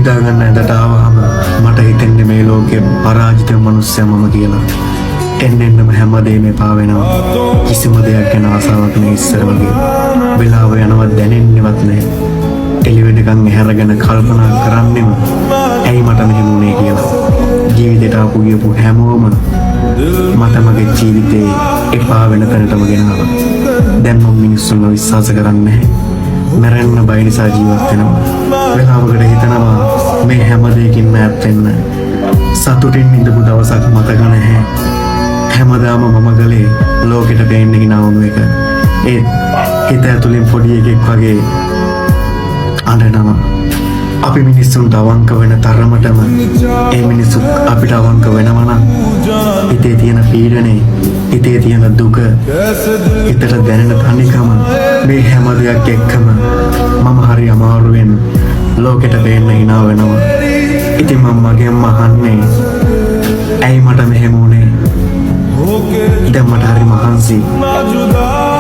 නිදා ගන්න ඇඳට ආවහම මට හිතෙන්නේ මේ ලෝකේ පරාජිත මනුස්සයා මම කියලා. එන්න එන්නම හැමදේම එපා වෙනවා. කිසිම දෙයක් ගැන ආසාවක් නෑ ඉස්සර වගේ. වෙලාව යනවා දැනෙන්නේවත් නෑ. එළි වෙනකන් ඇහැරගෙන කල්පනා කරන්නෙම ඇයි මට මෙහෙම වුනේ කියලා. ජීවිතේට ආපු ගියපු හැමෝම මට මගේ ජීවිතේ එපා වෙන තැනටම ගෙනාවා. දැන් මම මිනිස්සුන්ව විශ්වාස කරන්නේ නැහැ. මැරෙන්න බය නිසා ජීවත් වෙනවා. වෙලාවකට හිතනවා මේ හැම දෙයකින්ම ඈත් වෙන්න. සතුටින් ඉඳපු දවසක් මතක නැහැ. හැමදාම මම කළේ ලෝකෙට පේන්න හිනා වුණු එක. ඒත් හිත ඇතුලෙන් පොඩි එකෙක් වගේ අඬනවා. අපි මිනිස්සුන්ට අවංක වෙන තරමටම ඒ මිනිස්සුත් අපිට අවංක වෙනවා නම් හිතේ තියෙන පීඩනේ, හිතේ තියෙන දුක, හිතට දැනෙන තනිකම, මේ හැම දෙයක් එක්කම මම හරි අමාරුවෙන් ලෝකෙට පේන්න හිනා වෙනවා. ඉතින් මම මගෙන්ම අහන්නේ ඇයි මට මෙහෙම වුනේ? දැන් මට හරි මහන්සි.